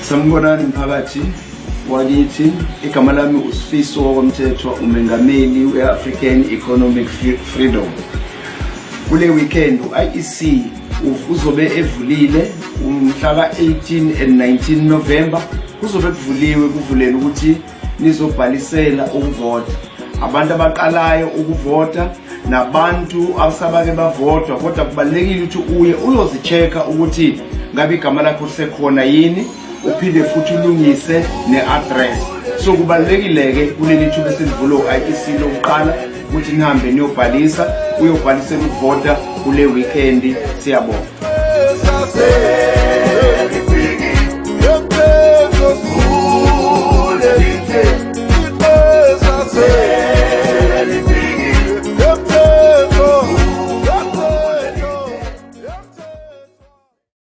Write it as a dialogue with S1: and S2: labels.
S1: Sanibonani mphakathi wakithi, igama lami uSifiso wakwamthethwa, umengameli we-African Economic Freedom. Kule weekend u-IEC uzobe evulile umhla ka-18 and 19 November, kuzobe kuvuliwe kuvulela ukuthi nizobhalisela ukuvota. Abantu abaqalayo ukuvota nabantu abasabake bavotwa, kodwa kubalulekile ukuthi uye uyozi-check-a ukuthi ngabe igama lakho lisekhona yini, uphinde futhi ulungise ne-address. So kubalulekile-ke kuleli thuba esilivule u-IEC lokuqala ukuthi nihambe niyobhalisa, uyobhalisela ukuvota kule weekend. Siyabonga.